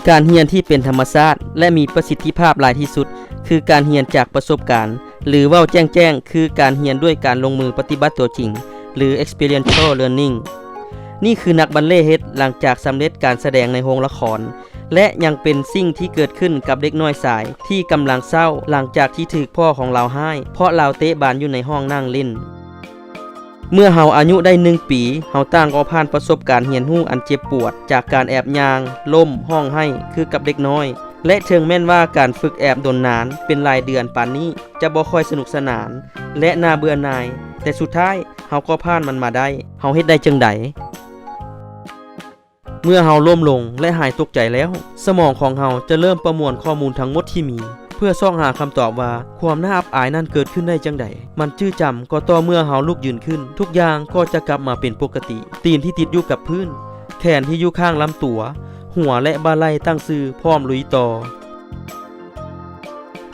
ການຮຽນທີ່ເປັນທຳມະຊາດ ແລະ ມີປະສິດທິພາບຫຼາຍທີ່ສຸດ ຄືການຮຽນຈາກປະສົບການ ຫຼື ເວົ້າແຈ້ງໆ ຄືການຮຽນດ້ວຍການລົງມືປະຕິບັດຕົວຈິງ ຫຼື experiential learning. ນີ້ຄືນັກບັນເລເຮັດຫຼັງຈາກສຳເລັດການສະແດງໃນໂຮງລະຄອນ ແລະ ຍັງເປັນສິ່ງທີ່ເກີດຂຶ້ນກັບເດັກນ້ອຍຊາຍທີ່ກຳລັງເສົ້າ ຫຼັງຈາກທີ່ຖືກພໍ່ຂອງລາວຮ້າຍ ເພາະລາວເຕະບານຢູ່ໃນຫ້ອງນັ່ງຫຼິ້ນ. ເມື່ອເຮົາອາຍຸໄດ້ໜຶ່ງປີ, ເຮົາຕ່າງກໍຜ່ານປະສົບການຮຽນຮູ້ອັນເຈັບປວດຈາກການແອບຍ່າງ, ລົ້ມ, ຮ້ອງໄຫ້ ຄືກັບເດັກນ້ອຍ. ແລະ ເຖິງແມ່ນວ່າການຝຶກແອບດົນນານເປັນຫຼາຍເດືອນປານນີ້ຈະບໍ່ຄ່ອຍສະໜຸກສະໜານ ແລະ ໜ້າເບື່ອໜ່າຍ, ແຕ່ສຸດທ້າຍເຮົາກໍຜ່ານມັນມາໄດ້. ເຮົາເຮັດໄດ້ຈັ່ງໃດ? ເມື່ອເຮົາລົ້ມລົງ ແລະ ຫາຍຕົກໃຈແລ້ວ, ສະໝອງຂອງເຮົາຈະເລີ່ມປະມວນຂໍ້ມູນທັງໝົດທີ່ມີ ເພື່ອຊອກຫາຄຳຕອບວ່າ ຄວາມໜ້າອັບອາຍນັ້ນເກີດຂຶ້ນໄດ້ຈັ່ງໃດ? ມັນຈື່ຈຳກໍຕໍ່ເມື່ອເຮົາລຸກຢືນຂຶ້ນ, ທຸກຢ່າງກໍຈະກັບມາເປັນປົກກະຕິ. ຕີນທີ່ຕິດຢູ່ກັບພື້ນ, ແຂນທີ່ຢູ່ຂ້າງລຳຕົວ, ຫົວ ແລະ ບ່າໄຫຼ່ຕັ້ງຊື່ ພ້ອມລຸຍຕໍ່.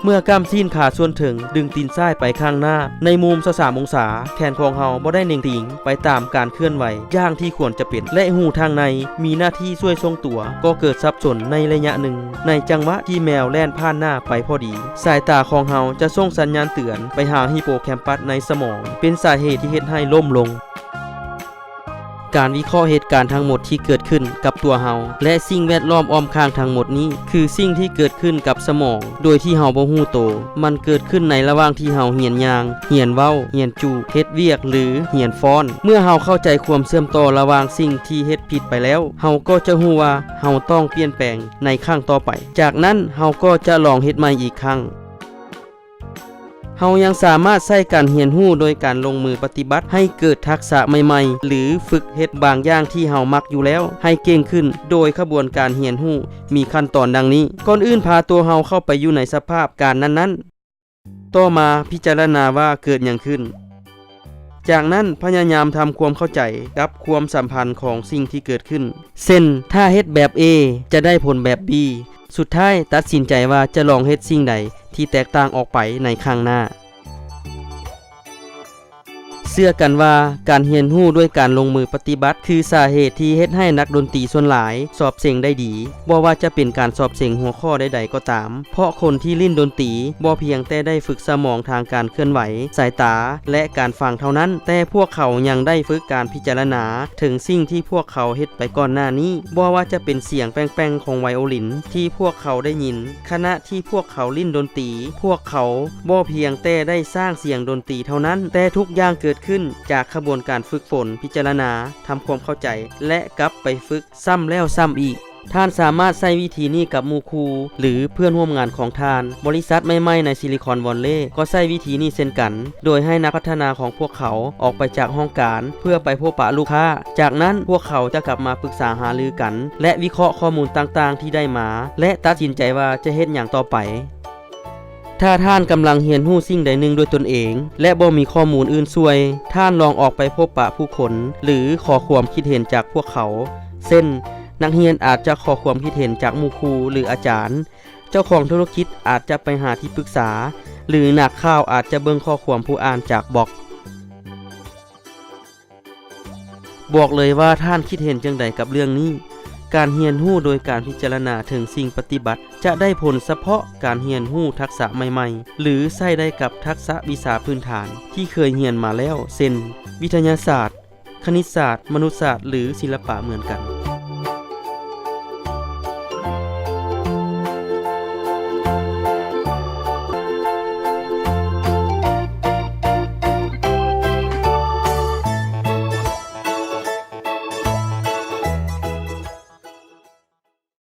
ເມື່ອກ້າມຊີ້ນຂາສ່ວນເທິງດຶງຕີນຊ້າຍໄປຂ້າງໜ້າໃນມຸມຊາວສາມອົງສາ, ແຂນຂອງເຮົາບໍ່ໄດ້ເໜັງຕີງໄປຕາມການເຄື່ອນໄຫວຢ່າງທີ່ຄວນຈະເປັນ ແລະ ຫູທາງໃນມີໜ້າທີ່ຊ່ວຍຊົງຕົວ ກໍເກີດສັບສົນໃນໄລຍະໜຶ່ງ. ໃນຈັງຫວະທີ່ແມວແລ່ນຜ່ານໜ້າໄປພໍດີ, ສາຍຕາຂອງເຮົາຈະສົ່ງສັນຍານເຕືອນໄປຫາຮິບໂປແຄມປັສໃນສະໝອງ, ເປັນສາເຫດທີ່ເຮັດໃຫ້ລົ້ມລົງ. ການວິເຄາະເຫດການທັງໝົດທີ່ເກີດຂຶ້ນກັບຕົວເຮົາ ແລະ ສິ່ງແວດລ້ອມອ້ອມຂ້າງທັງໝົດນີ້ ຄືສິ່ງທີ່ເກີດຂຶ້ນກັບສະໝອງໂດຍທີ່ເຮົາບໍ່ຮູ້ໂຕ. ມັນເກີດຂຶ້ນໃນລະຫວ່າງທີ່ເຮົາຮຽນຍ່າງ, ຮຽນເວົ້າ, ຮຽນຈູ, ເຮັດວຽກ ຫຼື ຮຽນຟ້ອນ. ເມື່ອເຮົາເຂົ້າໃຈຄວາມເຊື່ອມຕໍ່ລະຫວ່າງສິ່ງທີ່ເຮັດຜິດໄປແລ້ວ, ເຮົາກໍຈະຮູ້ວ່າເຮົາຕ້ອງປ່ຽນແປງໃນຄັ້ງຕໍ່ໄປ. ຈາກນັ້ນເຮົາກໍຈະລອງເຮັດໃໝ່ອີກຄັ້ງ. ເຮົາຍັງສາມາດໃຊ້ການຮຽນຮູ້ໂດຍການລົງມືປະຕິບັດໃຫ້ເກີດທັກສະໃໝ່ໆ ຫຼື ຝຶກເຮັດບາງຢ່າງທີ່ເຮົາມັກຢູ່ແລ້ວໃຫ້ເກັ່ງຂຶ້ນ ໂດຍຂະບວນການຮຽນຮູ້ມີຂັ້ນຕອນດັ່ງນີ້. ກ່ອນອື່ນພາຕົວເຮົາເຂົ້າໄປຢູ່ໃນສະພາບການນັ້ນໆ. ຕໍ່ມາພິຈາລະນາວ່າເກີດຫຍັງຂຶ້ນ. ຈາກນັ້ນພະຍາຍາມທຳຄວາມເຂົ້າໃຈກັບຄວາມສຳພັນຂອງສິ່ງທີ່ເກີດຂຶ້ນ. ເຊັ່ນ, ຖ້າເຮັດແບບ A ຈະໄດ້ຜົນແບບ B. ສຸດທ້າຍຕັດສິນໃຈວ່າຈະລອງເຮັດສິ່ງໃດທີ່ແຕກຕ່າງອອກໄປໃນຄັ້ງໜ້າ. ເຊື່ອກັນວ່າການຮຽນຮູ້ດ້ວຍການລົງມືປະຕິບັດ ຄືສາເຫດທີ່ເຮັດໃຫ້ນັກດົນຕີສ່ວນຫຼາຍສອບເສັງໄດ້ດີ. ບໍ່ວ່າຈະເປັນການສອບເສັງຫົວຂໍ້ໃດໆກໍຕາມ, ເພາະຄົນທີ່ຫຼິ້ນດົນຕີບໍ່ພຽງແຕ່ໄດ້ຝຶກສະໝອງທາງການເຄື່ອນໄຫວ, ສາຍຕາ ແລະ ການຟັງເທົ່ານັ້ນ, ແຕ່ພວກເຂົາຍັງໄດ້ຝຶກການພິຈາລະນາເຖິງສິ່ງທີ່ພວກເຂົາເຮັດໄປກ່ອນໜ້ານີ້. ບໍ່ວ່າຈະເປັນສຽງແປ້ງໆຂອງໄວໂອລິນທີ່ພວກເຂົາໄດ້ຍິນຂະນະທີ່ພວກເຂົາຫຼິ້ນດົນຕີ, ພວກເຂົາບໍ່ພຽງແຕ່ໄດ້ສ້າງສຽງດົນຕີເທົ່ານັ້ນ, ແຕ່ທຸກຢ່າງເກີດຂຶ້ນຈາກຂະບວນການຝຶກຝົນ, ພິຈາລະນາ, ທຳຄວາມເຂົ້າໃຈ ແລະ ກັບໄປຝຶກ ຊ້ຳແລ້ວຊ້ຳອີກ. ທ່ານສາມາດໃຊ້ວິທີນີ້ກັບໝູ່ຄູ່ ຫຼື ເພື່ອນຮ່ວມງານຂອງທ່ານ. ບໍລິສັດໃໝ່ໆໃນຊິລິຄອນວອນເລກໍໃຊ້ວິທີນີ້ເຊັ່ນກັນ, ໂດຍໃຫ້ນັກພັດທະນາຂອງພວກເຂົາອອກໄປຈາກຫ້ອງການເພື່ອໄປພົບປະລູກຄ້າ. ຈາກນັ້ນພວກເຂົາຈະກັບມາປຶກສາຫາລືກັນ ແລະ ວິເຄາະຂໍ້ມູນຕ່າງໆທີ່ໄດ້ມາ ແລະ ຕັດສິນໃຈວ່າຈະເຮັດຫຍັງຕໍ່ໄປ. ຖ້າທ່ານກຳລັງຮຽນຮູ້ສິ່ງໃດໜຶ່ງດ້ວຍຕົນເອງ ແລະ ບໍ່ມີຂໍ້ມູນອື່ນຊ່ວຍ, ທ່ານລອງອອກໄປພົບປະຜູ້ຄົນ ຫຼື ຂໍຄວາມຄິດເຫັນຈາກພວກເຂົາ. ເຊັ່ນ, ນັກຮຽນອາດຈະຂໍຄວາມຄິດເຫັນຈາກໝູ່ຄູ່ ຫຼື ອາຈານ, ເຈົ້າຂອງທຸລະກິດອາດຈະໄປຫາທີ່ປຶກສາ, ຫຼື ນັກຂ່າວອາດຈະເບິ່ງຂໍ້ຄວາມຜູ້ອ່ານຈາກບລັອກ. ບອກເລີຍວ່າທ່ານຄິດເຫັນຈັ່ງໃດກັບເລື່ອງນີ້. ການຮຽນຮູ້ໂດຍການພິຈາລະນາເຖິງສິ່ງປະຕິບັດ ຈະໄດ້ຜົນສະເພາະການຮຽນຮູ້ທັກສະໃໝ່ໆ ຫຼື ໃຊ້ໄດ້ກັບທັກສະວິຊາພື້ນຖານທີ່ເຄີຍຮຽນມາແລ້ວ, ເຊັ່ນ, ວິທະຍາສາດ, ຄະນິດສາດ, ມະນຸດສາດ ຫຼື ສິລະປະເໝືອນກັນ.